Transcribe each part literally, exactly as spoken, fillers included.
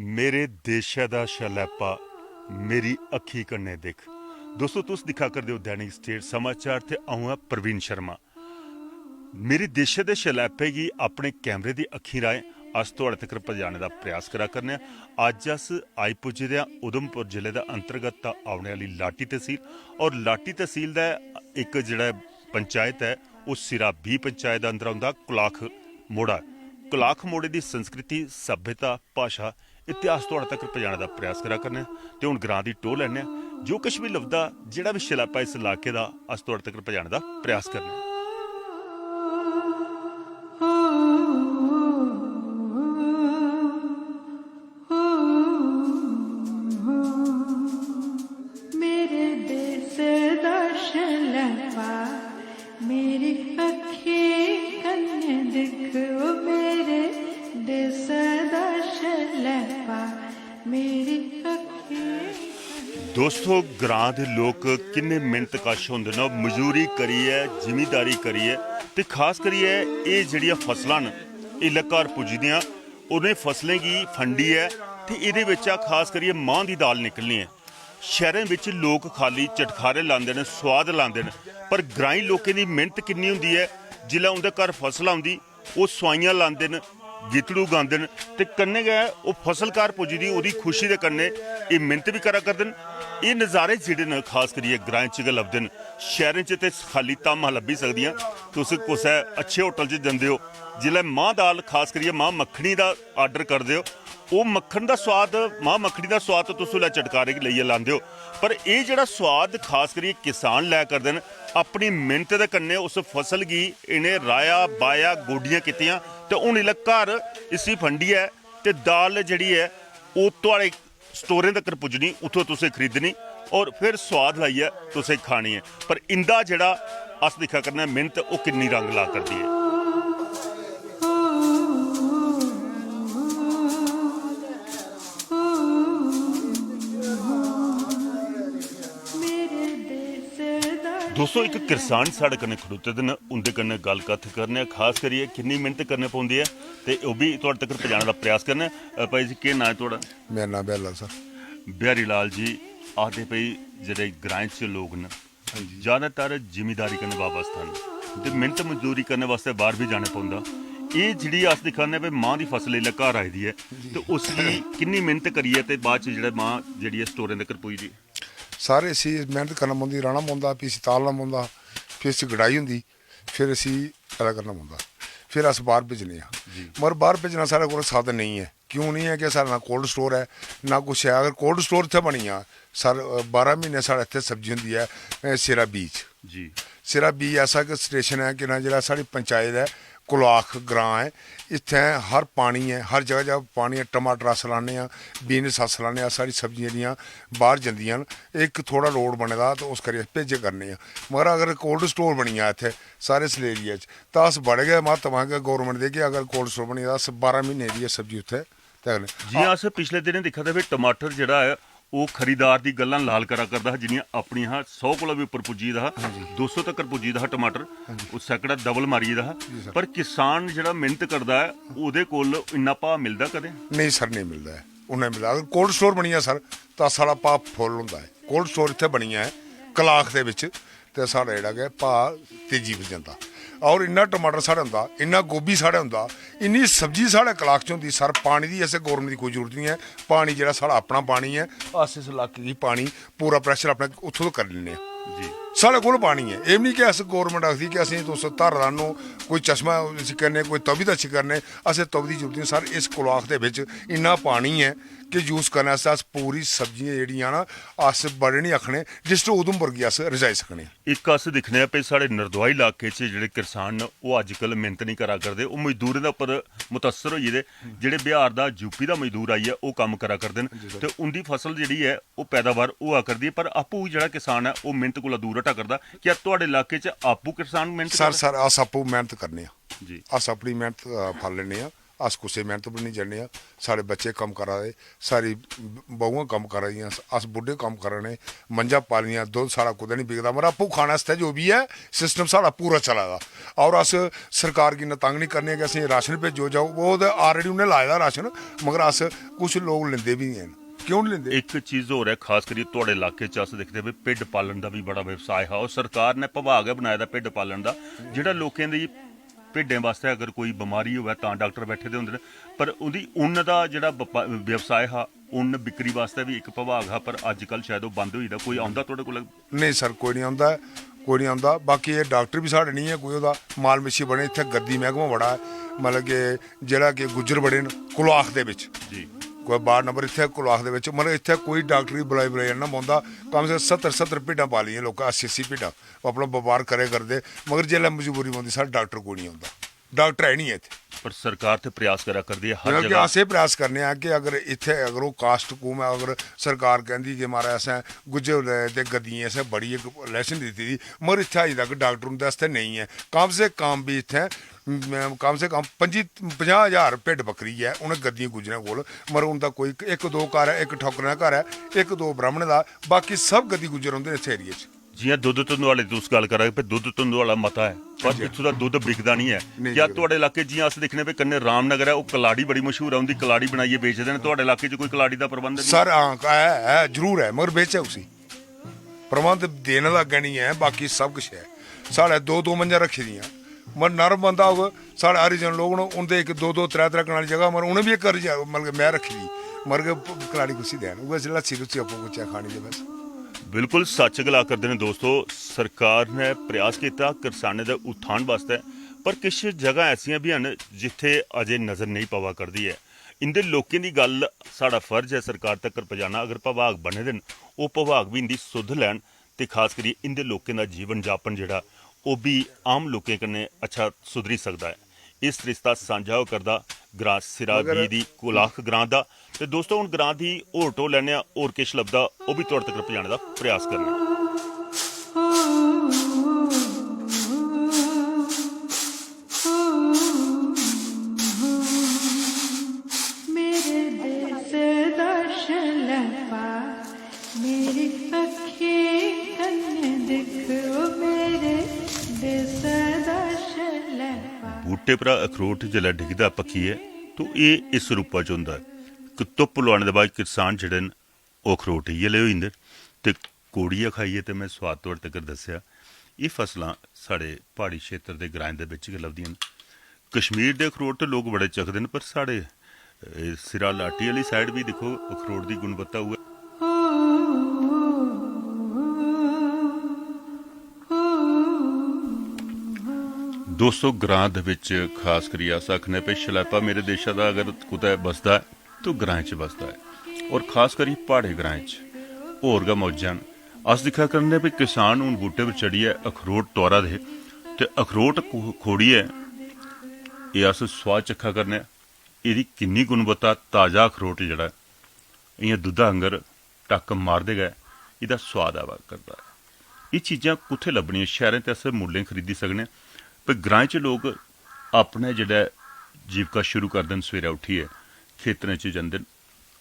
मेरे देशै दा शलैपा मेरी अक्खी कन्नै दिक्ख। दोस्तो, तुस दिक्खा करदे ओ दैनिक स्टेट समाचार ते अ'ऊं आं प्रवीण शर्मा। मेरे देशै दे शलैपे गी अपने कैमरे दी अक्खीं राहें अस थुआड़े तगर पजाने दा प्रयास करा करने आं। अज्ज अस आई पुज्जे दे आं उधमपुर जिले दे अंतर्गत औने आह्ली लाटी तसील, और लाटी तसील दा इक जेह्ड़ा पंचायत ऐ, ओह् सिरा बीह् पंचायत दे अंदर औंदा, कुलाख मोड़ा। कुलाख मोड़े दी संस्कृति, सभ्यता, भाशा, इतिहास थुआड़े तगर पजाने दा प्रयास करा करने आं। ते हून ग्रां दी टोह् लैने आं। जो किश बी लभदा, जेह्ड़ा बी शलैपा इस इलाके दा, अस थुआड़े तगर पजाने दा प्रयास करने आं। मेरे देश दा शलैपा मेरी अक्खीं कन्नै दिक्ख, ओ मेरे देश दा शलैपा मेरी अक्खीं। दोस्तो, ग्रां दे लोक किन्ने मेहनत कश होंदे न, मजूरी करियै, जिमींदारी करियै, ते खास करियै एह् जेह्ड़ियां फसलां न, इसलै घर पुज्जी दियां, उ'नें फसलें गी फंडियै ते एह्दे बिच्चा खास करियै मांह् दी दाल निकलनी ऐ। शैह्रें बिच लोक खाल्ली चटखारे लांदे न, सोआद लांदे न, पर ग्राईं लोकें दी मेह्नत किन्नी होंदी ऐ। जिसलै उं'दे घर फसल औंदी, ओह् सोआइयां लांदे न, गीतड़ू गांदे न, ते कन्नै गै ओह् फसल घर पुजदी, ओह्दी खुशी दे कन्नै एह् मेह्नत बी करा करदे न। एह् नज़ारे जेह्ड़े न, खास करियै ग्राएं च गै लभदे न। शैह्रें च ते खाल्ली धामां लब्भी सकदियां। तुस कुसै अच्छे होटल च जंदे ओ, जिसलै मांह् दाल, खास करियै मांह् मक्खनी दा आर्डर करदे ओ, ओह् मक्खन दा सोआद, मांह् मक्खनी दा सोआद ते तुस उसलै चटकारे गी लेइयै लांदे ओ, पर एह् जेह्ड़ा सोआद खास करियै किसान लै करदे न, अपनी मेह्नत दे कन्नै उस फसल गी इ'नें राह्या, बाह्या, गोड्डियां कीतियां, ते हून इसलै घर इसी फंडियै ते दाल जेह्ड़ी ऐ, ओह् थुआढ़े स्टोरें तगर पुज्जनी, उत्थुं तुसें खरीदनी और फिर सोआद लाइयै तुसें खानी ऐ। पर इं'दा जेह्ड़ा अस दिक्खा करने आं मेह्नत, ओह् किन्नी रंग ला करदी ऐ। दोस्तो, इक करसान साढ़े कन्नै खड़ोते दे न, उं'दे कन्नै गल्ल कत्थ करने आं। खास करियै किन्नी मेह्नत करने पौंदी ऐ, ते ओह् बी थुआढ़े तगर पजाने दा प्रयास करने आं। अ, भाई जी, केह् नांऽ ऐ थुआढ़ा? मेरा नांऽ बिहारी लाल सर। बिहारी लाल जी, आखदे भाई, जेह्ड़े ग्राएं च लोक न, ज्यादातर जिमीदारी कन्नै बाबस्ता न, ते मेह्नत मजदूरी करने वास्तै बाह्र बी जाना पौंदा। एह् जेह्ड़ी अस दिक्खा ने भाई, मांह् दी फसल इसलै घर आई दी ऐ, ते उसगी किन्नी मेह्नत करियै ते बाद च जेह्ड़ा मांह् जेह्ड़ी ऐ स्टोरें तगर पुजदी? सर, इसी मेह्नत करना पौंदी, राह्ना पौंदा, फ्ही इसी तालना पौंदा, फ्ही इसी गडाई होंदी, फिर इसी पैदा करना पौंदा, फिर अस बाह्र भेजने आं। मगर बाह्र भेजना साढ़े कोल साधन नेईं ऐ। क्यों नेईं ऐ कि साढ़े ना कोल्ड स्टोर ऐ, ना कुछ ऐ। अगर कोल्ड स्टोर इत्थै बनी जा सर, बारां म्हीने साढ़े इत्थै सब्जी होंदी ऐ, अ, सिरा बीज। जी। सिरा बीज ऐसा इक स्टेशन ऐ कि ना, जेह्ड़ा साढ़ी पंचायत ऐ, कुलाख ग्रां ऐ, इत्थै हर पानी ऐ, हर जगह जगह पानी ऐ। टमाटर अस लान्ने आं, बीन्स अस लान्ने आं, साढ़ी सब्जियां जेह्ड़ियां बाह्र जंदियां न। इक थोह्ड़ा रोड बने दा ते उस करियै अस भेजे करने आं। मगर अगर कोल्ड स्टोर बनी जा इत्थै सारे इस एरिया च, तां अस बड़े गै म्हत्तव आंगे गौरमैंट दे कि अगर कोल्ड स्टोर बनी जा, अस बारां म्हीने दी एह् सब्जी उत्थै तैयार करने। जि'यां अस पिछले दिनें दिक्खा दे, भाई, टमाटर जेह्ड़ा ऐ, ओह् खरीदार दी गल्लां लाल करा करदा हा, जिन्नियां अपनियां हा, सौ कोला बी उप्पर पुज्जी गेदा हा, दो सौ तक्कर पुज्जी गेदा हा टमाटर, ओह् सैकड़ा डबल मारी गेदा हा। पर किसान जेह्ड़ा मेह्नत करदा ऐ, ओह्दे कोल इन्ना भाऽ मिलदा कदें? नेईं सर, नेईं मिलदा ऐ, उन्ना मिलदा। अगर कोल्ड स्टोर बनी जा सर, तां साढ़ा भाऽ फुल होंदा ऐ। कोल्ड स्टोर इत्थै बनी जा ऐ कलाख दे बिच, ते साढ़ा जेह्ड़ा गै भाऽ तेजी पर जंदा। और इन्ना टमाटर साढ़े होंदा, इन्ना गोभी साढ़े होंदा, इन्नी सब्जी साढ़े कलाख च होंदी सर, पानी दी असें गौरमैंट दी कोई जरूरत निं ऐ। पानी जेह्ड़ा साढ़ा अपना पानी ऐ, अस इस इलाके गी पानी पूरा प्रैशर अपने उत्थूं तक करी लैन्ने आं। जी। साढ़े कोल पानी ऐ, एह् निं कि अस गौरमैंट आखदी कि असें तुस धारा आह्नो, कोई चश्मा इसी करने, कोई तवी दा इसी करने, असें तवी दी जरूरत निं सर। इस कलाख दे बिच इन्ना पानी ऐ कि यूज़ करने आस्तै अस पूरी सब्जियां जेह्ड़ियां ना, अस बड़े निं आखने, डिस्ट्रिक्ट उधमपुर गी अस रजाई सकने आं। इक अस दिक्खने आं भई साढ़े नरदोहा इलाके च जेह्ड़े करसान न, ओह् अज्जकल मेह्नत निं करा करदे, ओह् मजदूरें दे उप्पर मुतासर होई गेदे। जेह्ड़े बिहार दा, यूपी दा मजदूर आइयै ओह् कम्म करा करदे न, ते उं'दी फसल जेह्ड़ी ऐ, ओह् पैदावार होआ करदी ऐ, पर आपूं जेह्ड़ा किसान ऐ, ओह् मेह्नत कोला दूर हटा करदा। क्या थुआढ़े इलाके च आपूं करसान मेह्नत सर करदा? सर, अस आपूं मेह्नत करने आं। जी। अस अपनी मेह्नत, अ, फल लैन्ने आं। अस कुसै मेहनत पर निं जन्ने आं। साढ़े बच्चे कम्म करा दे, सारी ब- बहुआं कम्म करा दियां, अस बुड्ढे कम्म करा ने, मंझां पालियां, दुद्ध साढ़ा कुतै निं बिकदा, मगर आपूं खाने आस्तै जो बी ऐ, सिस्टम साढ़ा पूरा चला दा। और अस सरकार गी इन्ना तंग निं करने कि असें राशन भेजो जाओ, ओह् ते आलरेडी उ'नें लाए दा राशन, मगर अस, कुछ लोक लेंदे बी निं हैन। क्यों निं लेंदे? इक चीज होर ऐ, खास करियै थुआढ़े इलाके च अस दिखदे भी भिड्ड पालन दा बी बड़ा व्यवसाय हा, और सरकार ने विभाग गै बनाए दा भिड्ड पालन दा, जेह्ड़ा लोकें दी भिड्डें बास्तै अगर कोई बमारी होऐ तां डाक्टर बैठे दे होंदे न, पर उं'दी उन्न दा जेह्ड़ा बपा-, व्यवसाय हा, उन्न बिक्री बास्तै बी इक विभाग हा, पर अज्जकल शायद ओह् बंद होई दा। कोई औंदा थुआढ़े कोल? नेईं सर, कोई निं औंदा ऐ, कोई निं औंदा। बाकी एह् डाक्टर बी साढ़े निं ऐ कोई, ओह्दा माल मच्छी बड़े, इत्थै गद्दी मैह्कमा बड़ा ऐ, मतलब कि जेह्ड़ा कि गुज्जर बड़े न कुलाख दे बिच। जी। कोई वार्ड नंबर इत्थै कुलाख दे बिच, मतलब इत्थै कोई डाक्टर गी बुलाई बुलाई आह्नना पौंदा। कम से कम सत्तर सत्तर भिड्डां पालियां लोकें, अस्सी अस्सी भिड्डां, ओह् अपना बपार करै करदे, मगर जेल्लै मजबूरी पौंदी, साढ़ा डाक्टर कोई निं औंदा, डाक्टर है निं ऐ इत्थै। पर सरकार ते प्रयास करा करदी ऐ हर क्योंकि जगह। अस एह् प्रयास करने आं कि अगर इत्थै, अगर ओह् कास्ट कौम ऐ, अगर सरकार कहंदी कि महाराज असें गुज्जर ते गद्दियें असें बड़ी इक रिलेशन दित्ती दी, मगर इत्थै अजें तक डाक्टर उं'दे आस्तै नेईं ऐ। कम से कम बी इत्थै, म, कम से कम पंजी पंजाह् ज्हार भिड्ड बक्करी ऐ उ'नें गद्दियें गुज्जरें कोल, मगर उं'दा कोई इक, इक दो घर ऐ, इक ठौकरें दा घर ऐ, इक दो ब्राह्मणें दा, बाकी सब गद्दी गुज्जर रौंह्दे न इस एरिया च। जि'यां दुद्ध धंधोआले दी तुस गल्ल करा दे, भाई दुद्ध धंधोआला मता ऐ, पर जी। इत्थूं दा दुद्ध बिकदा निं ऐ। नेईं क्या बिकदा। थुआढ़े इलाके जि'यां अस दिक्खने भाई कन्नै रामनगर ऐ, ओह् कलाड़ी बड़ी मशहूर ऐ, उं'दी कलाड़ी बनाइयै बेचदे न, थुआढ़े इलाके च कोई कलाड़ी दा प्रबंध निं? सर, हां, है, है, जरूर ऐ, मगर बेचै उसी। प्रबंध देने दा अग्गें निं ऐ, बाकी सब किश ऐ। साढ़े दो दो मंझां रक्खी दियां, मगर नर्म बंदा होग, साढ़े हरिजन लोक न, उं'दे इक दो दो त्रै त्रै कनाल जगह, मगर उ'नें बी इक हरिजन, मतलब कि मैं रक्खी दी, मगर कि कलाड़ी कुसी देन, उ'ऐ लस्सी लुस्सी आपूं कुच्चै खानी ते बस। बिल्कुल सच्च गला करदे न दोस्तो, सरकार ने प्रयास कीता करसानें दे उत्थान वास्तै, पर किश जगह ऐसियां बी हैन जित्थै अजें नजर नेईं पवा करदी ऐ। इं'दे लोकें दी गल्ल साढ़ा फर्ज ऐ सरकार तक्कर पजाना। अगर विभाग बने दे न, ओह् विभाग बी इं'दी सुध लैन ते खास करियै इं'दे लोकें दा जीवन जापन जेह्ड़ा, ओह् बी आम लोकें कन्नै अच्छा सुधरी सकदा ऐ। एह् सरिस्ता सांझा होआ करदा ग्रां सिरा मगर बी दी कुलाख ग्रां दा। ते दोस्तो, हून ग्रां दी होर टोह् लैने आं, होर किश लभदा, ओह् बी थुआढ़े तगर पजाने दा प्रयास करने आं। मेरे देश दा शलैपा, मेरी अक्खीं कन्नै दिक्ख, ओ मेरे देश दा शलैपा। बूह्टे परा अखरोट जिसलै डिगदा पक्कियै, तो एह् इस रूपा च होंदा ऐ कि धुप्प लुआने दे बाद करसान जेह्ड़े न, ओह् अखरोट इ'यै लेह् होई जंदे न। ते कोड़ियै खाइयै ते में सोआद थुआढ़े तगर दस्सेआ। एह् फसलां साढ़े प्हाड़ी क्षेत्र दे ग्राएं दे बिच गै लभदियां न। कश्मीर दे अखरोट ते लोक बड़े चखदे न, पर साढ़े, एह् सिरा लाटी आह्ली साइड बी दिक्खो, अखरोट दी गुणवत्ता उ'ऐ। दोस्तो, ग्रां दे बिच खास करियै अस आखने पे शलैपा मेरे देशा दा अगर कुतै बसदा ऐ, तो ग्राएं च बसदा ऐ, और खास करी प्हाड़े ग्राएं च होर गै मौजां न। अस दिक्खा करने भी किसान हून बूह्टे पर चढ़ियै अखरोट तुआरा दे, ते अखरोट खो-, खोड़ियै एह् अस सोआद चक्खा करने आं। एह्दी किन्नी गुणवत्ता, ताज़ा अखरोट जेह्ड़ा ऐ, इ'यां दुद्धा आंगर टक्क मारदे गै एह्दा सोआद आवा करदा ऐ। एह् चीजां कुत्थै लब्भनियां? शैह्रें ते अस मुल्लें खरीदी सकने आं, पर ग्राएं च लोक अपने जेह्ड़ा जीविका शुरू करदे न, सवेरै उट्ठियै खेतरें च जंदे न,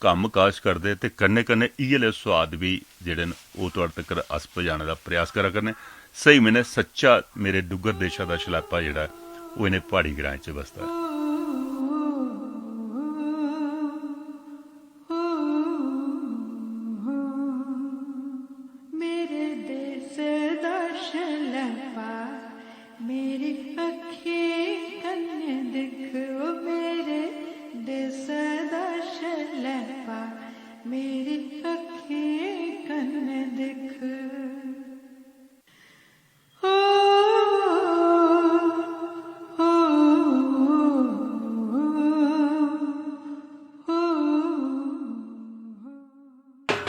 कम्म काज करदे ते कन्नै कन्नै इ'यै लेह् सोआद बी जेह्ड़े न, ओह् थुआढ़े तक्कर अस पजाने दा प्रयास करा करने। स्हेई मैह्ने सच्चा मेरे डुग्गर देशा दा शलैपा जेह्ड़ा ऐ, ओह् इ'नें प्हाड़ी ग्राएं च बसदा ऐ। मेरे देश दा शलैपा, मेरी अक्खीं कन्नै दिक्ख, ओ मेरे देश दा शलैपा, मेरी अक्खीं कन्नै दिक्ख।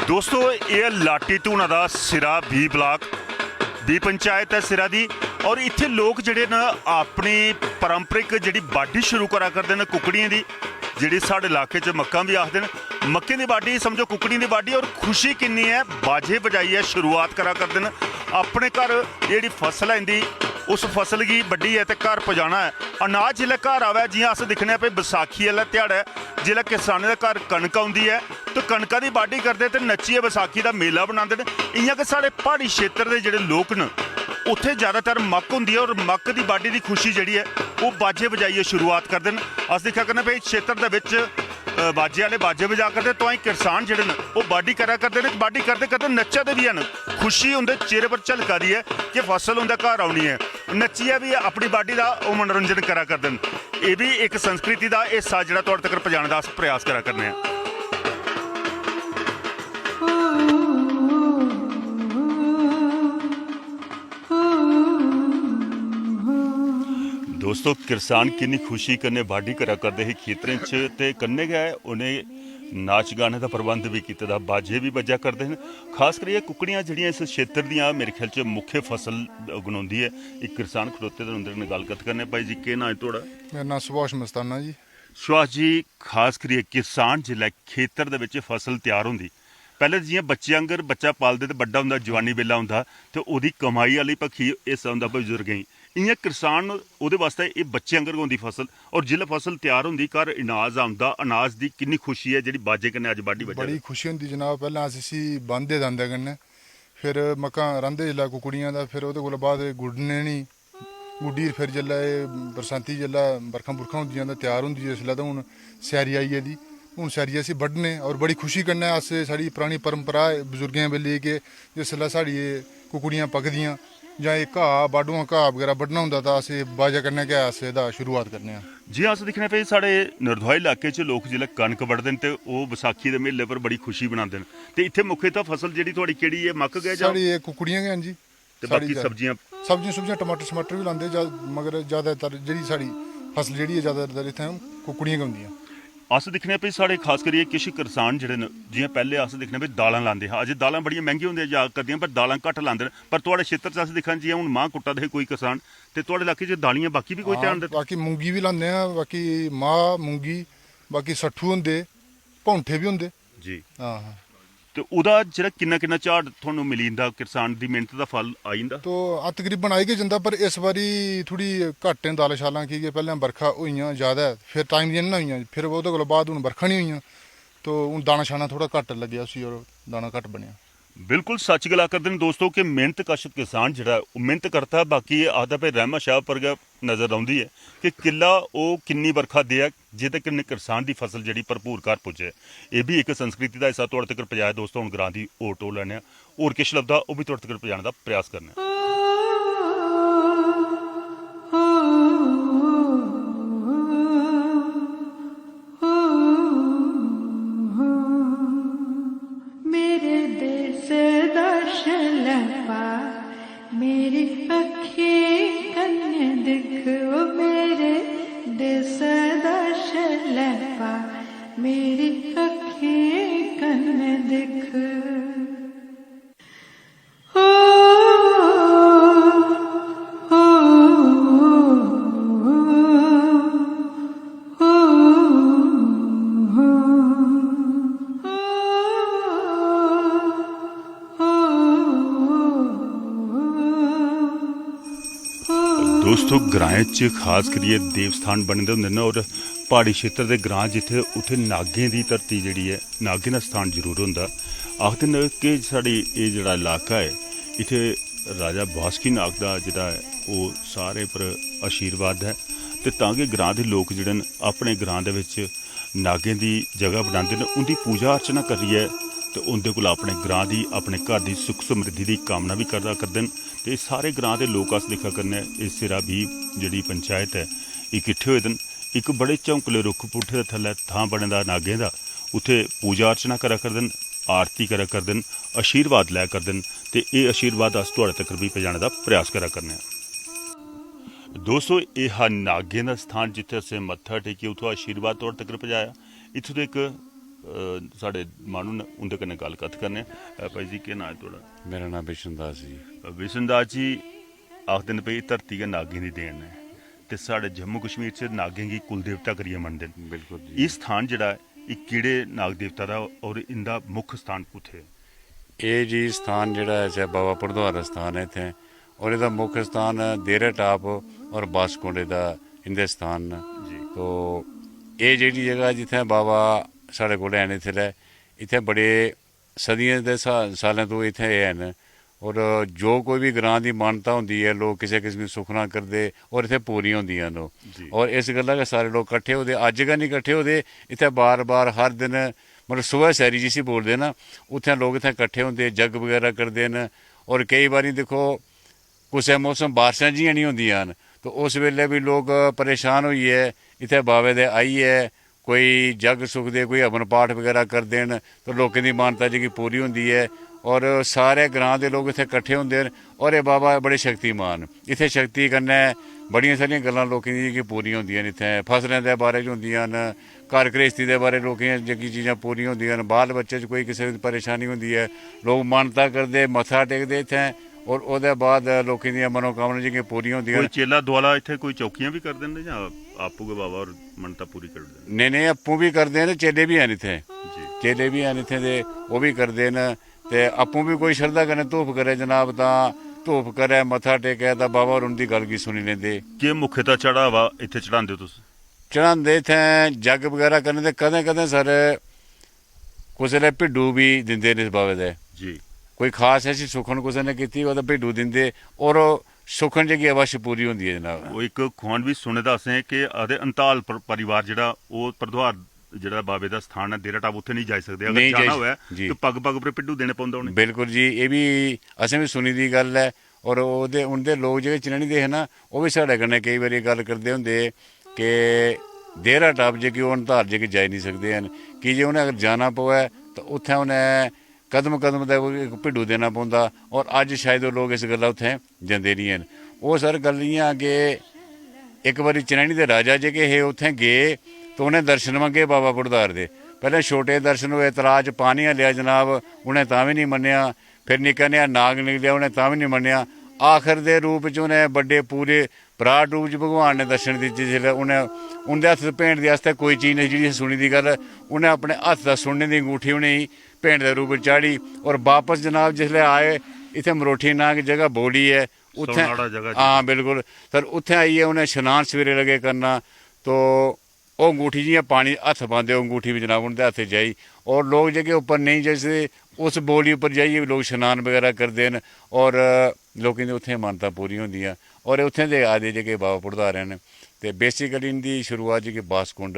दोस्तो, एह् ऐ लाटी धूना दा सिरा, बी ब्लाक, बी पंचायत ऐ सिरा दी। और इत्थै लोक जेह्ड़े न, अपनी पारंपरिक जेह्ड़ी बाड्ढी शुरू करा करदे न कुक्कड़ियें दी, जेह्ड़ी साढ़े इलाके च मक्कां बी आखदे न, मक्कें दी बाड्ढी समझो, कुक्कड़ियें दी बाड्ढी। और खुशी किन्नी ऐ, बाजे बजाइयै शुरुआत करा करदे न। अपने घर जेह्ड़ी फसल ऐ इं'दी, उस फसल गी बड्ढियै ते घर पजाना ऐ। अनाज जिसलै घर आवै, जि'यां अस दिक्खने आं भई बसाखी आह्लै ध्याड़ै जिसलै किसानें दे घर कनक औंदी ऐ ते कनका दी बाड्ढी करदे ते नच्चियै बसाखी दा मेला बनांदे न, इ'यां गै साढ़े प्हाड़ी क्षेत्र दे जेह्ड़े लोक न, उत्थै जैदातर मक्क होंदी ऐ और मक्क दी बाड्ढी दी खुशी जेह्ड़ी ऐ, ओह् बाजे बजाइयै शुरुआत करदे न। अस दिक्खा करने भई क्षेत्र दे बिच अ, बाजे आह्ले बाजे बजा करदे, तोआईं करसान जेह्ड़े न, ओह् बाड्ढी करा करदे न। बाड्ढी करदे करदे नच्चा दे बी हैन। खुशी उं'दे चेह्रे पर झलका दी ऐ कि फसल उं'दे घर औनी ऐ। नच्चियै बी अपनी बाड्ढी दा ओह् मनोरंजन करा करदे न। एह् बी इक संस्कृति दा हिस्सा जेह्ड़ा तुआढ़े तगर पजाने दा अस प्रयास करा करने आं। दोस्तो, करसान किन्नी खुशी कन्नै बाड्ढी करा करदे हे खेतरें च, ते कन्नै गै उ'नें नाच गाने दा प्रबंध बी कीते दा, बाजे बी बज्जा करदे न। खास करियै कुक्कड़ियां जेह्ड़ियां इस क्षेत्र दियां, मेरे ख्याल च, मुख्य फसल गनोंदी ऐ। इक करसान खड़ोते दे न, उं'दे कन्नै गल्ल कत्थ करने। भाई जी, केह् नांऽ ऐ थुआढ़ा? मेरा नांऽ सुभाष मस्ताना जी। सुभाष जी, खास करियै करसान जिसलै खेतर दे बिच फसल त्यार होंदी, पैह्लें जि'यां बच्चे आंगर बच्चा पालदे ते बड्डा होंदा, जवानी बेल्ला होंदा, ते ओह्दी कमाई आह्ली पक्खी हिस्सा होंदा बजुर्गें गी। इ'यां करसान ओह्दे बास्तै एह् बच्चे आंगर गै होंदी फसल। और जिसलै फसल त्यार होंदी, घर अनाज औंदा, अनाज दी किन्नी खुशी ऐ जेह्ड़ी बाजें कन्नै अज्ज बाड्ढी बज्जा बड़ी दी। खुशी होंदी जनाब। पैह्लें अस इसी बांह्दे दांदै कन्नै, फिर मक्कां रांह्दे जिसलै कुक्कड़ियां, तां फिर ओह्दे कोला बाद गुड्डने नी, गुड्डी फिर जेल्लै एह् बरसांती जेल्लै बरखां बुरखां होंदियां तां त्यार होंदी जिसलै, तां हून स्यारी आई गेदी। हून स्यारियै इसी बड्ढने, और बड़ी खुशी कन्नै अस, साढ़ी परानी परंपरा ऐ बजुर्गें बेल्ले कि जिसलै साढ़ी एह् कुक्कड़ियां पकदियां जां एह् घाऽ, बाडुआं घाऽ बगैरा बड्ढना होंदा, तां अस एह् बाजा कन्नै गै अस एह्दा शुरुआत करने आं। जि'यां अस दिक्खने भई साढ़े नरदोहा इलाके च लोक जिसलै कनक बड्ढदे न ते ओह् बसाखी दे मेले पर बड़ी खुशी मनांदे न, ते इत्थै मुख्यतः फसल जेह्ड़ी थुआढ़ी केह्ड़ी ऐ, मक्क गै जां? साढ़ी एह् कुक्कड़ियां गै न जी। ते साढ़ी बाकी गै। सब्जियां? सब्जियां सुब्जियां, टमाटर शमाटर बी लांदे, जा-, मगर ज्यादातर जेह्ड़ी साढ़ी फसल जेह्ड़ी ऐ, ज्यादातर इत्थें कुक्कड़ियां गै होंदियां। अस दिक्खने आं भई साढ़े खास करियै किश करसान जेह्ड़े न, जि'यां पैह्ले अस दिक्खने आं भई दालां लांदे हे, अज्ज दालां बड़ियां मैंह्गियां होंदियां जा करदियां, पर दालां घट्ट लांदे न। पर थुआढ़े क्षेत्र च अस दिक्खा, जि'यां हून मांह् कुट्टा दे हे कोई करसान, ते थुआढ़े इलाके च दालियां बाकी बी कोई हां, ध्यान दिंदे? बाकी मुंगी बी लांदे आं, बाकी मांह्, मुंगी, बाकी सट्ठू होंदे, भौंठे बी होंदे। जी। हां, हां। ते ओह्दा जेह्ड़ा किन्ना किन्ना झाड़ थुहानू मिली जंदा, करसान दी मेह्नत दा फल आई जंदा? तो, हां, तकरीबन आई गै जंदा, पर इस बारी थोह्ड़ी घट्ट न दालां शालां, की के पैह्लें बरखा होइयां ज्यादा, फिर टाइम दियां निं ना होइयां, फिर ओह्दे कोला बाद हून बरखा निं होइयां, तो हून दाना शाना थोह्ड़ा घट्ट लग्गेआ उसी, और दाना घट्ट बनेआ। बिल्कुल सच्च गला करदे न दोस्तो कि मेहनत कश किसान जेह्ड़ा ऐ, ओह् मेहनत करदा ऐ, बाकी एह् आखदा भाई रहमा शाह पर गै नजर रौंह्दी ऐ कि किल्ला ओह् किन्नी बरखा देऐ, जेह्दे कन्नै करसान दी फसल जेह्ड़ी भरपूर घर पुज्जै। एह् बी इक संस्कृति दा हिस्सा थुआढ़े तगर पजाया दोस्तो। हून ग्रां दी होर टोह् लैने आं, होर किश लभदा ओह् बी थुआढ़े तगर पजाने दा प्रयास करने आं। मेरे देश दा शलैपा, मेरी अक्खीं कन्नै दिक्ख, ओ मेरे देश दा शलैपा, मेरी अक्खीं कन्नै दिक्ख। दोस्तो, ग्राएं च खास करियै देवस्थान बने दे होंदे न और प्हाड़ी क्षेत्र दे ग्रां जित्थै, उत्थै नागें दी धरती जेह्ड़ी ऐ, नागें दा स्थान जरूर होंदा। आखदे न कि साढ़ी एह् जेह्ड़ा इलाका ऐ, इत्थै राजा बासुकी नाग दा जेह्ड़ा ऐ, ओह् सारें पर आशीर्वाद ऐ, ते तां गै ग्रां दे लोक जेह्ड़े न, अपने ग्रां दे बिच नागें दी जगह बनांदे न, उं'दी पूजा अर्चना करियै ते उं'दे कोला अपने ग्रां दी, अपने घर दी सुख समृद्धि दी कामना बी करा करदे न। ते एह् सारे ग्रां दे लोक अस दिक्खा करने, इस सिरा बी जेह्ड़ी पंचायत ऐ, इकट्ठे होए दे न। इक बड़े झौंकले रुक्ख पुट्ठे दे थल्लै थां बने दा नागें दा, उत्थै पूजा अर्चना करा करदे न, आरती करा करदे न, आशीर्वाद लै करदे न। ते एह् आशीर्वाद अस थुआढ़े तगर बी पजाने दा प्रयास करा करने आं। दोस्तो, एह् हा नागें दा स्थान जित्थै असें मत्था टेकियै उत्थुं आशीर्वाद तौर तगर पजाया। इत्थूं दे इक, अ, साढ़े माह्नू न, उं'दे कन्नै गल्ल कत्थ करने आं। अ, भाई जी, केह् नांऽ ऐ थुआढ़ा? मेरा नांऽ बिशन दास जी। अ, बिशन दास जी, आखदे न भई धरती गै नागें दी देन ऐ, ते साढ़े जम्मू कश्मीर च नागें गी कुल देवता करियै मनदे न। बिल्कुल जी। एह् स्थान जेह्ड़ा ऐ, एह् केह्ड़े नाग देवता दा और इं'दा मुक्ख स्थान कुत्थै ऐ? एह् जी स्थान जेह्ड़ा ऐ, इत्थै बाबा भड़दोआ दा स्थान ऐ इत्थै। और एह्दा मुक्ख स्थान देरा टाप और बासकुंड एह्दा इंदे स्थान न। जी। तो एह् जेह्ड़ी जगह जित्थै बाबा साढ़े कोल हैन इसलै, इत्थै बड़े सदियें दे सा-, सालें तो इत्थै एह् हैन। और जो कोई बी ग्रां दी मानता होंदी ऐ, लोक किसै किस्म दी सुखना करदे और इत्थै पूरियां होंदियां न। जी। और इस गल्ला गै सारे लोक कट्ठे होदे, अज्ज गै निं कट्ठे होदे, इत्थै बार-बार हर दिन, मतलब, सुबह सैरी जिसी बोलदे ना, उत्थै लोक इत्थै कट्ठे होंदे, जग बगैरा करदे न। और केई बारी दिक्खो, कुसै मौसम बारशां जियां निं होंदियां न, तो उस बेल्लै बी लोक परेशान होइयै इत्थै बाबे दे आइयै कोई जग सुखदे, कोई हवन पाठ बगैरा करदे न, तो लोकें दी मानता जेह्की पूरी होंदी ऐ। और सारे ग्रां दे लोक इत्थै कट्ठे होंदे न। और एह् बाबा बड़े शक्तिमान, इत्थै शक्ति कन्नै बड़ियां सारियां गल्लां लोकें दी जेह्की पूरियां होंदियां न। इत्थै फसलें दे बारे च होंदियां न, घर गृहस्थी दे बारे लोकें दियां जेह्की चीजां पूरियां होंदियां न, बाल बच्चे च कोई किसै दी परेशानी होंदी ऐ, लोक मानता करदे, मत्था टेकदे इत्थै, और ओह्दे बाद लोकें दियां मनोकामनां जेह्कियां पूरियां होंदियां कोई न। चेला दुआला इत्थै कोई चौकियां बी करदे न जां आपूं गै बाबा होर मन्नतां पूरी करी ओड़दे न? नेईं, नेईं, आपूं बी करदे न, चेले बी हैन इत्थै। जी। चेले बी हैन इत्थै ते ओह् बी करदे न। ते आपूं बी कोई शरधा कन्नै धूफ करै जनाब, तां धूफ करै, मत्था टेकै, तां बाबा होर उं'दी गल्ल गी सुनी लैंदे। केह् मुख्यतः चढ़ावा इत्थै चढ़ांदे ओ तुस? चढ़ांदे इत्थै जग बगैरा करने ते कदें कदें सर कुसै लै भिड्डू बी दिंदे न इस बाबे दे। जी। कोई खास ऐसी सुक्खन कुसै ने कीती होऐ तां भिड्डू दिंदे, और ओह् सुक्खन जेह्की अवश्य पूरी होंदी ऐ जनाब। ओह् इक खुआन बी सुने दा असें कि आखदे अंताल पर-, परिवार जेह्ड़ा ओह् प्रद्वार जेह्ड़ा बाबे दा स्थान ऐ देरा टाप, उत्थै नेईं जाई सकदे। अगर नेईं जाना जाई होऐ स-, जी। ते पग पग पर भिड्डू देने पौंदा उ'नें। बिल्कुल जी, एह् बी असें बी सुनी दी गल्ल ऐ। और ओह्दे, उं'दे लोक जेह्ड़े चनैनी दे हे ना, ओह् बी साढ़े कन्नै केई बारी गल्ल करदे होंदे हे कि देहरा टाप जेह्की ओह् अंधार जेह्के जाई निं सकदे हैन, की जे उ'नें अगर जाना पवै तां उत्थै उ'नें कदम कदम दा इक भिड्डू देना पौंदा। और अज्ज शायद ओह् लोक इस गल्ला उत्थै जंदे निं हैन। ओह् सर गल्ल इ'यां कि इक बारी चनैनी दे राजा जेह्के हे उत्थै गे ते उ'नें दर्शन मंगे बाबा भुड़दार दे। पैह्लें छोटे दर्शन होए, तलाऽ च पानी हल्लेआ जनाब, उ'नें तां बी निं मन्नेआ। फिर निक्का नेहा नाग निकलेआ, उ'नें तां बी निं मन्नेआ। आखर दे रूप च उ'नें बड्डे पूरे विराट रूप च भगवान ने दर्शन दित्ते। जिसलै उ'नें उं'दे हत्थ च भेंट दे आस्तै कोई चीज नेईं, जेह्ड़ी असें सुनी दी गल्ल, उ'नें अपने हत्थ दा सुन्ने दी अंगूठी उ'नेंगी भेंट दे रूप च चाढ़ी। और बापस जनाब जिसलै आए, इत्थै मरोठी नांऽ दी जगह बौली ऐ, उत्थै, सोनाड़ा जगह च। हां, बिल्कुल। सर, उत्थै आइयै उ'नें शनान सवेरे लगे करना, तो ओह् अंगूठी जि'यां पानी हत्थ पांदे, ओह् अंगूठी बी जनाब उं'दे हत्थ च आई। और लोक जेह्के उप्पर नेईं जाई सकदे, उस बौली उप्पर जाइयै बी लोक शनान बगैरा करदे न। और लोकें दी उत्थै मानतां पूरियां होंदियां। और उत्थै दे आए दे जेह्के बाबा भुड़धारे न, ते basically इं'दी शुरुआत जेह्की बासकुंड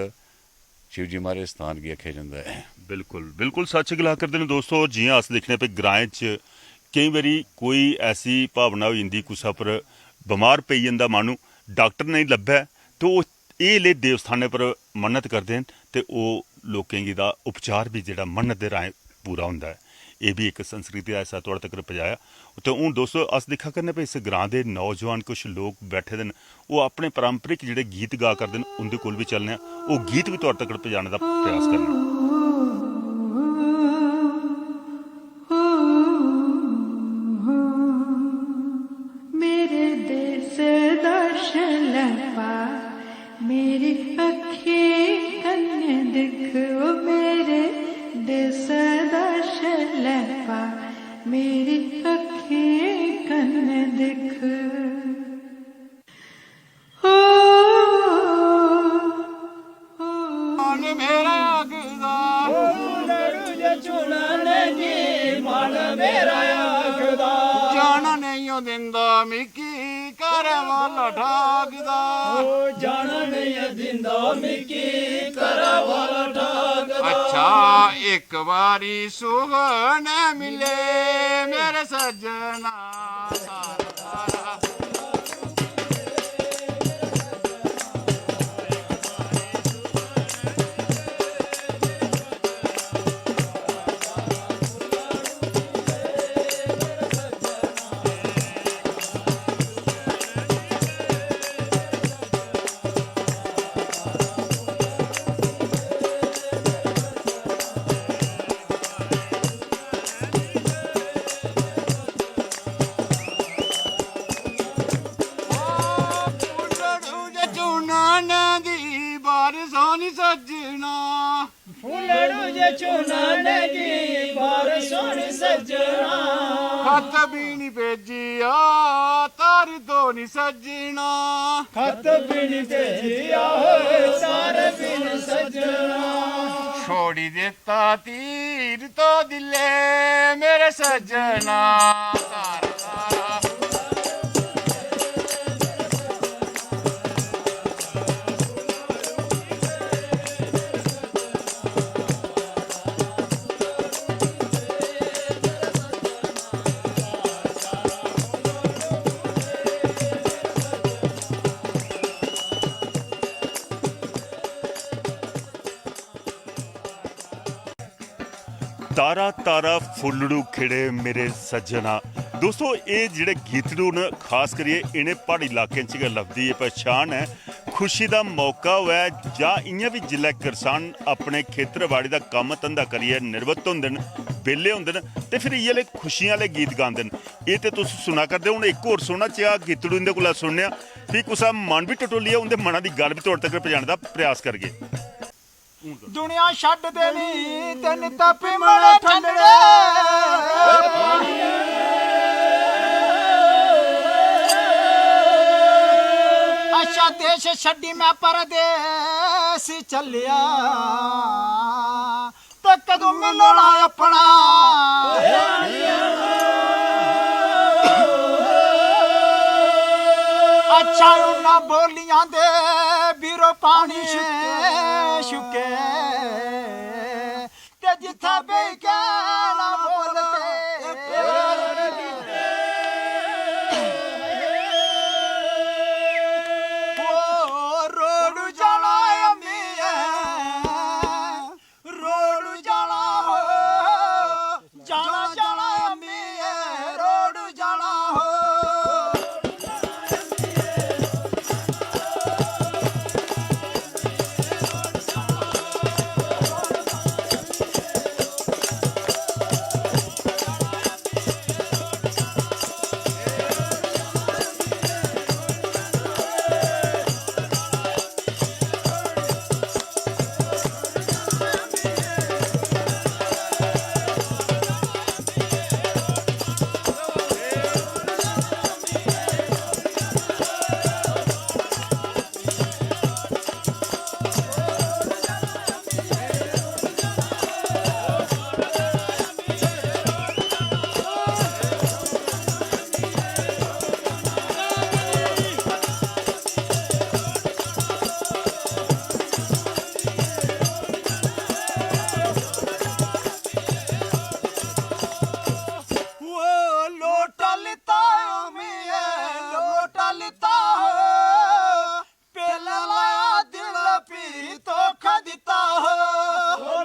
शिवजी महाराज स्थान गी आखेआ जंदा ऐ। बिल्कुल, बिल्कुल सच्च गला करदे न दोस्तो। जि'यां अस दिक्खने पे ग्राएं च केईं बारी कोई ऐसी भावना होई जंदी, कुसै पर बमार पेई जंदा माह्नू, डाक्टर नेईं लब्भै, ते ओह् एह् ले देवस्थानें पर मन्नत करदे न ते ओह् लोकें गी दा उपचार बी जेह्ड़ा मन्नत दे राहें पूरा होंदा ऐ। एह् बी इक संस्कृति दा हिस्सा थुआढ़े तगर पजाया। ते हून दोस्तो, अस दिक्खा करने भई इस ग्रां दे नौजवान कुछ लोक बैठे दे न, ओह् अपने पारंपरिक जेह्ड़े गीत गा करदे न, उं'दे कोल बी चलने आं, ओह् गीत बी थुआढ़े तगर पजाने दा प्रयास करने आं। मेरे देश दा शलैपा, मेरी अक्खीं कन्नै दिक्ख, ओ मेरे देश दा शलैपा, मेरी अक्खीं कन्नै दिक्ख। ओ, ओ, मन मेरा आखदा, ओ लड़ू जे चुनने गी, मन मेरा आखदा। जान नेईं ओ दिंदा मिगी, घरै वाला ठाकदा। ओ जान नेईं ओ दिंदा मिगी, घरै वाला ठाकदा। अच्छा, इक बारी सुखने मिले मेरे सज्जना। ओ फुल्लड़ू जे चुनाने दी बारिश होनी सज्जना। फुल्लड़ू जे चुनाने दी बारिश होनी सज्जना। खत बी निं भेजेआ दो नी सज्जना। खत बिन भेजिया हो तार बिन सज्जना। छोड़ी देता तीर तो दिले मेरे सज्जना। तार तार। तारा तारा फुल्लड़ू खिड़े मेरे सज्जना। दोस्तो, एह् जेह्ड़े गीतड़ू न, खास करियै इ'नें प्हाड़ी इलाकें च गै लभदी एह् पहचान ऐ। खुशी दा मौका होऐ जां इ'यां बी, जिसलै करसान अपने खेतर बाड़ी दा कम्म धंधा करियै निवृत्त होंदे न, बेह्ले होंदे न, ते फिर इ'यै ले खुशियें आह्ले गीत गांदे न। एह् ते तुस सुना करदे ओ। हून इक होर सोह्ना जेहा गीतड़ू इं'दे कोला सुनने आं, फ्ही कुसै मन बी टटोलियै उं'दे मना दी गल्ल बी थुआढ़े तगर पजाने दा प्रयास करगे। दुनिया छड्ड देनी ते नित्ता पिमले ठंडड़े। अच्छा, देश छड्डी मैं परदेस चलेआ, ते कदूं मिलना अपना? अच्छा, उन्ना बोलियां दे बीरो पानी शुके, शुके, ते जित्थै बेही के ना बोलदे। ओ रोड़ू जाना अम्मी ऐ, रोड़ू जाना हो, जाना, जाना अम्मी ऐ, रोड़ू जाना हो। ओ लोटा लिता में, लोटा लिता हो, पेला लाया दिल पी धोखा दिता हो। ओ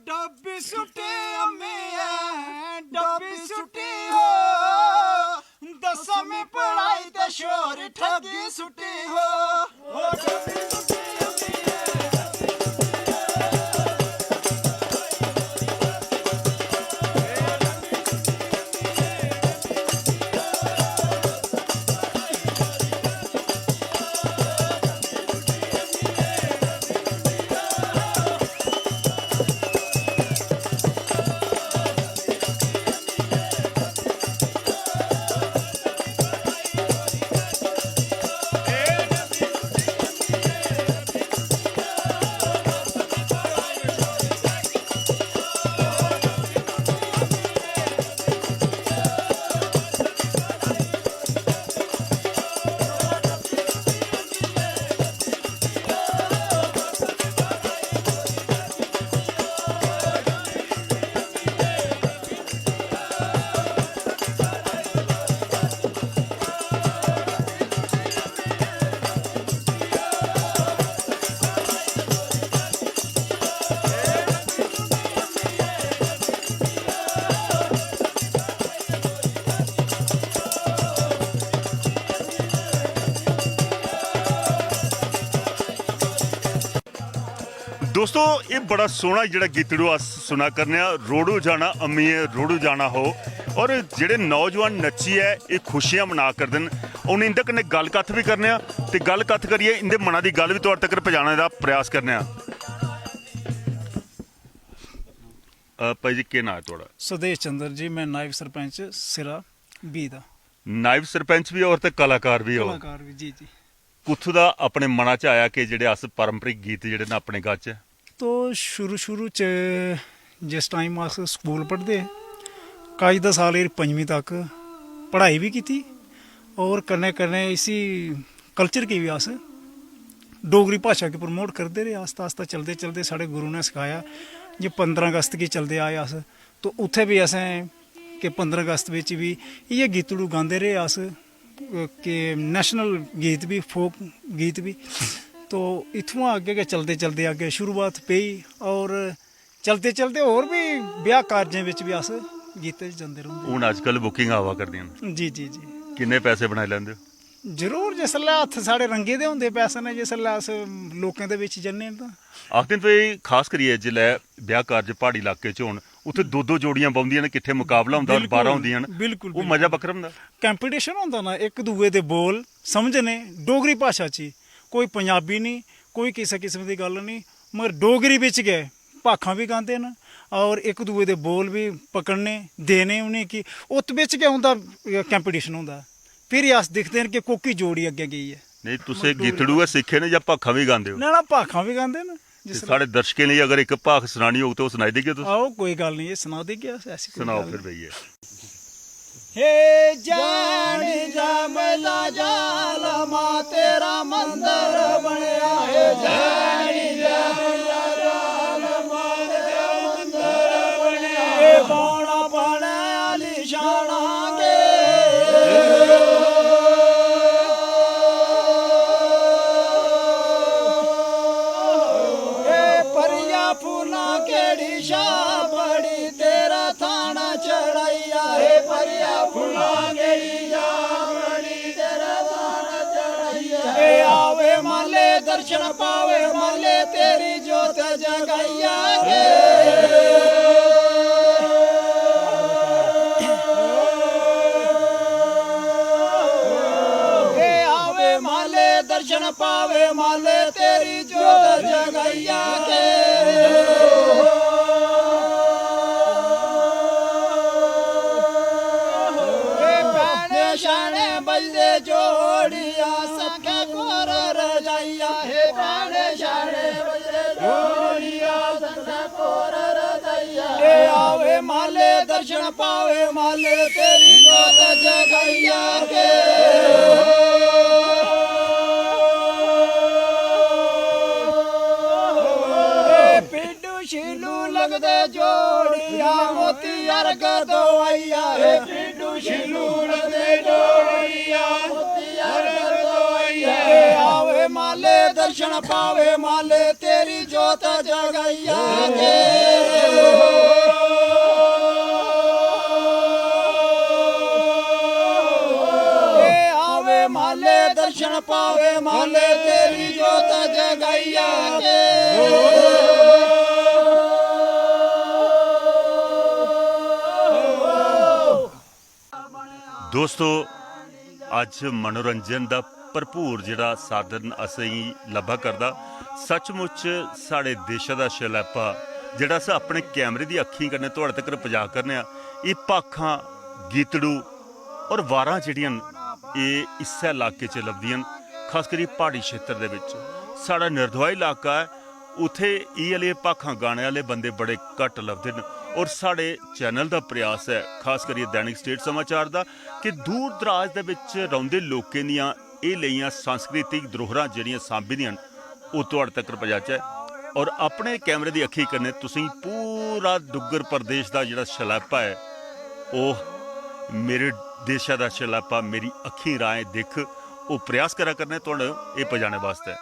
डब्बी सुट्टी अम्मी ऐ, डब्बी सुट्टी हो, दसमीं पढ़ाई ते शोर ठगी सुट्टी हो। ओ डब्बी सुट्टी अम्मी ऐ, दोस्तो, एह् बड़ा सोह्ना जेह्ड़ा गीतड़ू अस सुना करने आं, "रोड़ू जाना अम्मिये, रोड़ू जाना हो।" और जेह्ड़े नौजवान नच्चियै एह् खुशियां मना करदे न, हून इं'दे कन्नै गल्ल कत्थ बी करने आं ते गल्ल कत्थ करियै इं'दे मना दी गल्ल बी तुआढ़े तगर पजाने दा प्रयास करने आं। अ, भाई जी, केह् नांऽ ऐ थुआढ़ा? सुदेश चंद्र जी, मैं नायब सरपंच सिरा बी दा। नायब सरपंच भी हो और ते कलाकार भी हो। कलाकार भी, जी, जी। कुत्थू दा अपने मना च आया कि जेह्ड़े अस पारंपरिक गीत जेह्ड़े न अपने गाचै? तो शुरू-शुरू च जिस टाइम अस स्कूल पढ़दे हे, काई दा साल एह् पंजमीं तक पढ़ाई बी कीती और कन्नै-कन्नै इसी कल्चर गी बी अस डोगरी भाशा गी प्रमोट करदे रेह्। आस्ता-आस्ता चलदे-चलदे साढ़े गुरु ने सखाया जे पंदरां अगस्त गी चलदे आए अस, तो उत्थै बी असें कि पंदरां अगस्त बिच बी इ'यै गीतड़ू गांदे रेह् अस, अ, कि नेशनल गीत बी, फोक गीत बी। तो इत्थुआं अग्गें गै चलदे-चलदे अग्गें शुरुआत पेई और चलदे-चलदे होर बी ब्याह् कारजें बिच बी अस गीतें च जंदे रौंह्दे। हून अजकल बुकिंग आवा करदियां न। जी, जी, जी। किन्ने पैसे बनाई लैंदे ओ? जरूर, जिसलै हत्थ साढ़े रंगे दे होंदे पैसे ने, जिसलै अस लोकें दे बिच जन्ने न तां। आखदे न भाई, खास करियै जिसलै ब्याह् कारज प्हाड़ी इलाके च होन, उत्थै दो-दो जोड़ियां बौंह्दियां न, किट्ठे मुकाबला होंदा और बिल्कुल, बारां होंदियां न, बिल्कुल, ओह् मजा बिल्कुल। बक्खरा होंदा। कंपीटिशन होंदा ना, इक दूए दे बोल समझने डोगरी भाशा च ही। कोई पंजाबी निं, कोई किसै किस्म दी गल्ल निं, मगर डोगरी बिच गै भाखां बी गांदे न और इक दूए दे बोल बी पकड़ने, देने उ'नेंगी। उत्त बिच गै उं'दा कंपीटिशन होंदा ऐ। फिर अस दिखदे न कि कोह्की जोड़ी अग्गें गेई ऐ। नेईं, तुसें मगर डोगरी गीतड़ू गै सिक्खे न जां भाखां बी गांदे ओ? ना, ना, भाखां बी गांदे न। ते जिसलै साढ़े दर्शकें लेई अगर इक भाख सनानी होग ते ओह् सनाई देगे तुस? आओ, कोई गल्ल निं, एह् सनाई देगे अस, ऐसी कोई सनाओ गल्ल फिर निं। भैया। हे जानी जा मेरा जालमा, तेरा मंदर बनया। हे जानी जा मेरा जालमा, तेरा मंदर बनया। हे पौना पड़े आली शाना के। हे परिया फूला केड़ी शा बड़ी, तेरा थाना चढ़ाइया। हे परिया फूला केड़ी शा बड़ी, तेरा थाना चढ़ाइया। हे आवे माले दर्शन पावे माले, तेरी जोत जगाइया के। हे आवे माले दर्शन पावे माले, तेरी जोत जगाइया के। हे भैने शाने बजदे जोड़िया, सखे कोर रजाइया। हे भैने शाने बजदे जोड़िया, सखे कोर रजाइया। हे आवे माले दर्शन पावे माले, तेरी जोत जगाइया के। हे पिंडू शिलू लगदे जोड़िया, मोती अर्ग दवाइया। हे पिंडू शिलू लगदे जोड़िया, मोती अर्ग दवाइया। हे आवे माले दर्शन पावे माले, तेरी जोत जगाइया के। हे आवे माले दर्शन पावे माले, तेरी जोत जगाइया के। दोस्तो, अज्ज मनोरंजन दा भरपूर जेह्ड़ा साधन असेंगी लब्भा करदा। सचमुच साढ़े देशा दा शलैपा जेह्ड़ा अस अपने कैमरे दी अक्खीं कन्नै थुआढ़े तगर पजा करने आं, एह् भाखां, गीतड़ू और वारां जेह्ड़ियां न, एह् इस्सै लाके च लभदियां न, खास करियै प्हाड़ी क्षेत्र दे बिच। साढ़ा निरदोआई लाका ऐ, उत्थै इ'यै लेह् भाखां गाने आह्ले बंदे बड़े घट्ट लभदे न। और साढ़े चैनल दा प्रयास ऐ, खास करियै दैनिक स्टेट समाचार दा, कि दूर दराज दे बिच रौंह्दे लोकें दियां एह् लेइयां सांस्कृतिक धरोहरां जेह्ड़ियां सांभी दियां न, ओह् तुआढ़े तगर पजाचै। और अपने कैमरे दी अक्खीं कन्नै तुसेंगी पूरा डुग्गर प्रदेश दा जेह्ड़ा शलैपा ऐ, ओह् मेरे देशा दा शलैपा मेरी अक्खीं राहें दिक्ख, ओह् प्रयास करा करने तुआढ़े एह् पजाने बास्तै।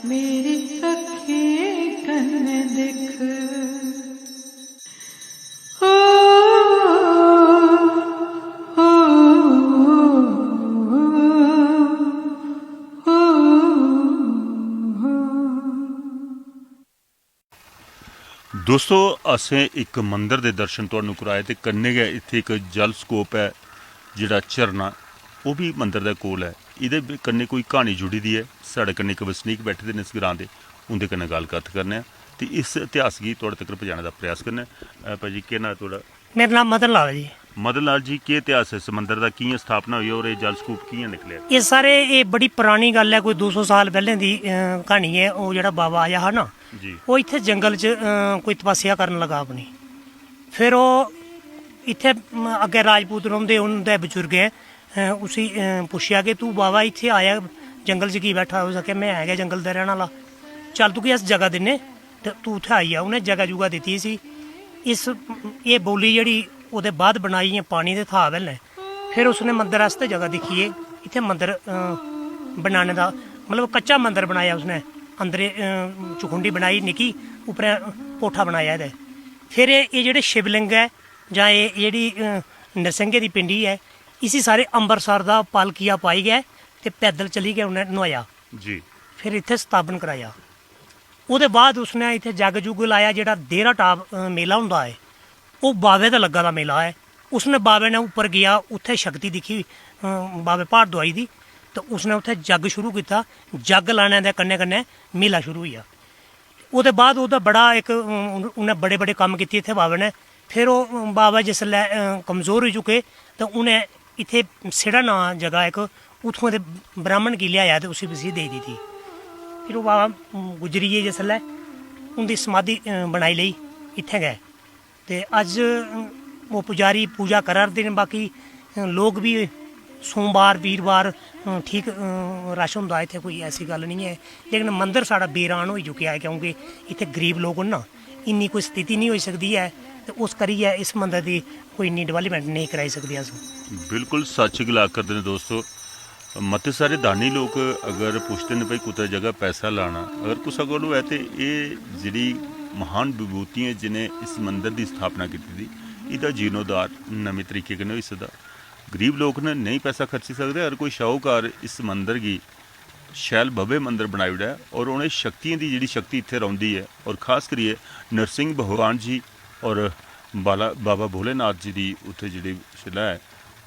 मेरी अखीं कन्नै दिख। ओ, ओ, ओ, ओ। दोस्तो, असें इक मंदर दे दर्शन तुहानू कराए ते कन्नै गै इत्थै इक जल स्कोप ऐ, जेह्ड़ा झरना, ओह् बी मंदर दे कोल ऐ। एह्दे ब- कन्नै कोई क्हानी जुड़ी दी ऐ। साढ़े कन्नै इक बसनीक बैठे दे न इस ग्रां दे, उं'दे कन्नै गल्ल कत्थ करने आं ते इस इतिहास गी तुहाड़े तगर पजाने दा प्रयास करने आं। अ, भाई जी, केह् नांऽ थुआढ़ा? मेरा नांऽ मदन लाल ऐ जी। मदन लाल जी, केह् इतिहास ऐ इस मंदर दा, कि'यां स्थापना होई और एह् जल स्कूप कि'यां निकलेआ? एह् सारे, एह् बड़ी परानी गल्ल ऐ, कोई दो सौ साल पैह्लें दी अ, क्हानी ऐ। ओह् जेह्ड़ा बाबा आया हा ना, जी। ओह् इत्थै जंगल च अ, कोई तपस्या करन लगा अपनी। फिर ओह् इत्थै म, अग्गें राजपूत रौंह्दे, उं'दे बजुर्गें अ, उसी अ, पुच्छेआ कि तूं बाबा इत्थै आया जंगल च की बैठा? उस आखेआ, "में है गै जंगल दा रैह्‌ने आह्‌ला, चल तुगी अस जगह दिन्ने ते तूं उत्थै आई जा।" उ'नें जगह जुगह दित्ती इसी। इस एह् बौली जेह्ड़ी ओह्दे बाद बनाई इ'यां पानी दे थाह् पैह्लें, फिर उसने मंदर आस्तै जगह दिक्खियै इत्थै मंदर अ, बनाने दा, मतलब कच्चा मंदर बनाया उसने। अंदर अ, चुखुंडी बनाई निक्की, उप्परें कोठा बनाया एह्दे। फिर एह् एह् जेह्ड़े शिवलिंग ऐ जां एह् जेह्ड़ी अ, नरसिंहे दी पिंडी ऐ, इसी सारे अंबरसर दा पालकिया पाई गै ते पैदल चली गै उ'नें नुआया। जी। फिर इत्थै स्थापन कराया। ओह्दे बाद उसने इत्थै जग जुग लाया, जेह्ड़ा देहरा टाप अ, मेला होंदा ऐ, ओह् बावे दा लग्गा दा मेला ऐ। उसने बावे ने उप्पर गेआ, उत्थै शक्ति दिक्खी अ, बावे प्हाड़ दोआई दी, ते उसने उत्थै जग शुरू कीता। जग लाने दे कन्नै कन्नै मेला शुरू होई गेआ। ओह्दे बाद ओह्दा बड़ा इक अ, उ'नें बड़े बड़े कम्म कीते इत्थै बावे ने। फिर ओह् बाबा जिसलै अ, कमजोर होई चुके, ते उ'नें इत्थै सिड़ा नांऽ जगह इक, उत्थुआं दे ब्राह्मण गी लेआया ते उसी बसीह देई दित्ती। फिर ओह् बाबा अम, गुजरी गे जिसलै, उं'दी समाधि अ, बनाई लेई इत्थै गै। ते अज्ज अम, ओह् पुजारी पूजा करा 'रदे न। बाकी अ, लोक बी सोमबार, बीरबार अ, ठीक अ, रश होंदा इत्थै, कोई ऐसी गल्ल निं ऐ। लेकिन मंदर साढ़ा बेरान होई चुकेआ ऐ, क्योंकि इत्थै गरीब लोक न ना, इन्नी कोई स्थिति निं होई सकदी ऐ, ते उस करियै इस मंदर दी कोई इन्नी डिवैलपमैंट नेईं कराई सकदे अस। बिल्कुल सच्च गला करदे न दोस्तो। मते सारे दानी लोक अगर पुछदे न भाई कुतै जगह पैसा लाना, अगर कुसै कोल होऐ ते एह् जेह्ड़ी महान विभूतियां जिनें इस मंदर दी स्थापना कीती दी, एह्दा जीर्णोद्धार नमें तरीके कन्नै होई सकदा। गरीब लोक न, नेईं पैसा खर्ची सकदे। अगर कोई शाहूकार इस मंदर गी शैल भव्य मंदर बनाई ओड़ै और उ'नें शक्तियें दी जेह्ड़ी शक्ति इत्थै रौंह्दी ऐ, और खास करियै नरसिंह भगवान जी और बाला बाबा भोलेनाथ जी दी उत्थै जेह्ड़ी शिला ऐ,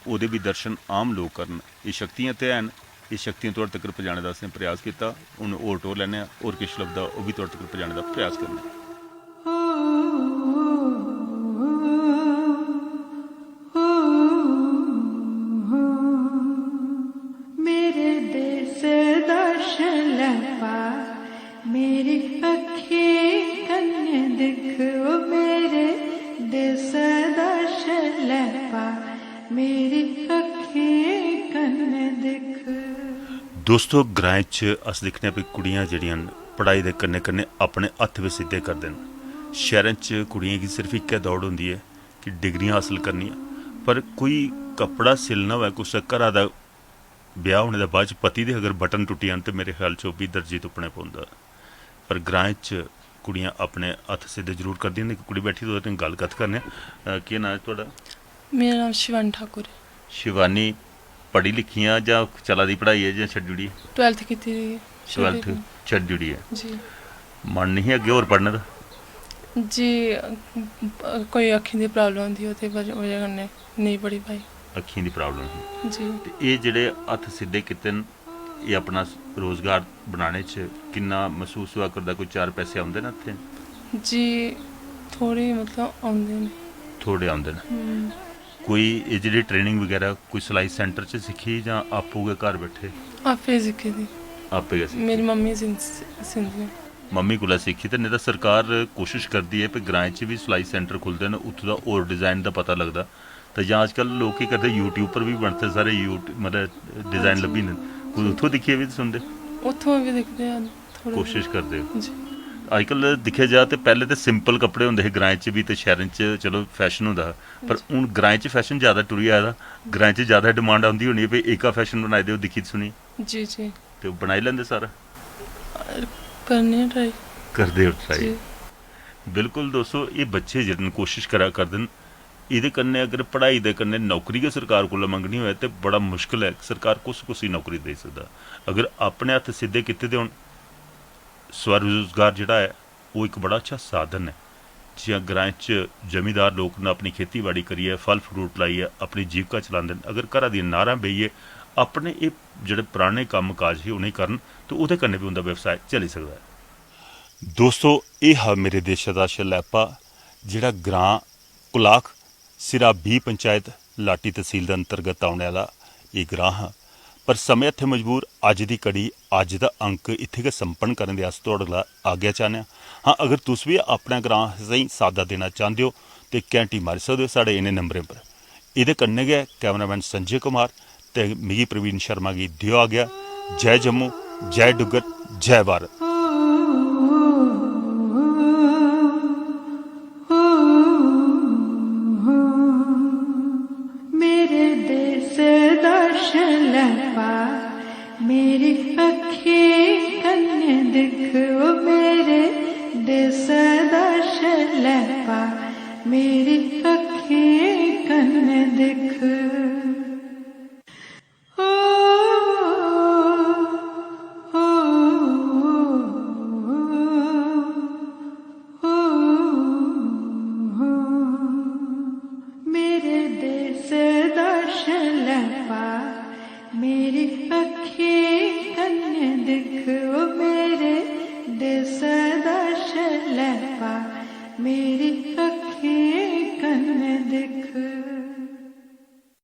ओह्दे बी दर्शन आम लोक करन। एह् शक्तियां ते हैन, एह् शक्तियां थुआढ़े तगर पजाने दा असें प्रयास कीता। हून होर टोर लैने आं, होर किश लभदा ओह् बी थुआढ़े तगर पजाने दा प्रयास करने आं। मेरे देस दा शलैपा, मेरी अक्खीं कन्नै दिक्ख, ओ मेरे देस दा शलैपा, मेरी अक्खीं कन्नै दिक्ख। दोस्तो, ग्राएं च अस दिक्खने आं भी कुड़ियां जेह्ड़ियां न, पढ़ाई दे कन्नै कन्नै अपने हत्थ बी सिद्धे करदे न। शैह्रें च कुड़ियें गी सिर्फ इक्कै दौड़ होंदी ऐ कि डिग्रियां हासल करनियां, पर कोई कपड़ा सिलना होऐ कुसै घरा दा, ब्याह होने दे बाद च पति दे अगर बटन टुट्टी जान ते मेरे ख्याल च ओह् बी दर्जी तुप्पने पौंदा। पर ग्राएं च कुड़ियां अपने हत्थ सिद्धे जरूर करदियां न। इक कुड़ी बैठी दी, ओह्दे कन्नै गल्ल कत्थ करने आं। अ, केह् नांऽ ऐ थुआढ़ा? मेरा नांऽ शिवानी ठाकुर ऐ। शिवानी, पढ़ी लिखी आं जां चला दी पढ़ाई ऐ जां छड्डी ओड़ी? ट्वैल्थ कीती दी ऐ। छड्डी ट्वैल्थ दी। छड्डी ओड़ी ऐ। जी। मन निं ही अग्गें होर पढ़ने दा? जी, अ, कोई अक्खीं दी प्रॉब्लम होंदी, ओह्दी बजह वजह कन्नै नेईं पढ़ी पाई। अक्खीं दी प्रॉब्लम ही। जी। ते एह् जेह्ड़े हत्थ सिद्धे कीते न, एह् अपना रोजगार बनाने च किन्ना मसूस होआ करदा? कोई चार पैसे औंदे न हत्थें? जी, थोह्ड़े मतलब औंदे न। थोह्ड़े औंदे न। हम्म। कोई एह् जेह्ड़ी ट्रेनिंग बगैरा कोई सलाई सेंटर च सिक्खी जां आपूं गै घर बैठे? आपे सिक्खी दी। आपे गै सिक्खी? मेरी मम्मी सींद- सींदियां। मम्मी कोला सिक्खी, ते नेईं तां सरकार कोशिश करदी ऐ कि ग्राएं च बी सलाई सेंटर खु'लदे न, उत्थूं दा होर डिजाइन दा पता लगदा। ते जां अजकल लोक केह् करदे, YouTube पर बी बनते सारे, YouTube मतलब डिजाइन लब्भी जंदे, कोई उत्थूं दिक्खियै बी सुनदे? उत्थुआं बी दिखदे हैन थोह्ड़े। कोशिश करदे ओ। जी। अजकल दिक्खेआ जा ते पैह्ले ते सिंपल कपड़े होंदे हे ग्राएं च बी ते शैह्रें च, चलो, फैशन होंदा हा, पर हून ग्राएं च फैशन ज्यादा टुरी आए दा। ग्राएं च ज्यादा डिमांड औंदी होनी ऐ भई एह्का फैशन बनाई देओ, दिक्खी सुनी। जी, जी। ते ओह् बनाई लैंदे सारा? करने ट्राई। करदे ओ ट्राई। बिल्कुल दोस्तो, एह् बच्चे जेह्ड़े न कोशिश करा करदे न। एह्दे कन्नै अगर पढ़ाई दे कन्नै नौकरी गै सरकार कोला मंगनी होऐ ते बड़ा मुश्कल ऐ, सरकार कुस कुसी नौकरी देई सकदा। अगर अपने हत्थ सिद्धे कीते दे होन, स्वरोजगार जेह्ड़ा ऐ ओह् इक बड़ा अच्छा साधन ऐ। जि'यां ग्राएं च जमींदार लोक न, अपनी खेतीबाड़ी करियै, फल फ्रूट लाइयै अपनी जीविका चलांदे न। अगर घरा दियां नारां बेहियै अपने एह् जेह्ड़े पराने कम्म काज हे उ'नेंगी करन, ते ओह्दे कन्नै बी उं'दा व्यवसाय चली सकदा ऐ। दोस्तो, एह् हा मेरे देशै दा शलैपा, जेह्ड़ा ग्रां कुलाख, सिरा बीह् पंचायत, लाटी तसील दे अंतर्गत औने आह्ला एह् ग्रां हा। पर समें हत्थै मजबूर अज्ज दी कड़ी, अज्ज दा अंक इत्थै गै संपन्न करने दे अस थुआढ़े कोला आज्ञा चाह्न्ने आं। हां, अगर तुस बी अपना ग्रां असेंगी सादा देना चांह्दे ओ ते घैंटी मारी सकदे ओ साढ़े इ'नें नंबरें पर। एह्दे कन्नै गै कैमरामैन संजय कुमार ते मिगी प्रवीण शर्मा गी देओ आज्ञा। जय जम्मू, जय डुग्गर, जय भारत। मेरे देश दा शलैपा, मेरी अक्खीं कन्नै दिक्ख, ओ मेरे देश दा शलैपा, मेरी अक्खीं कन्नै दिक्ख। ओ, ओ, ओ, मेरे देश दा शलैपा, मेरी अक्खीं कन्नै दिक्ख, ओ मेरे देश दा शलैपा, मेरी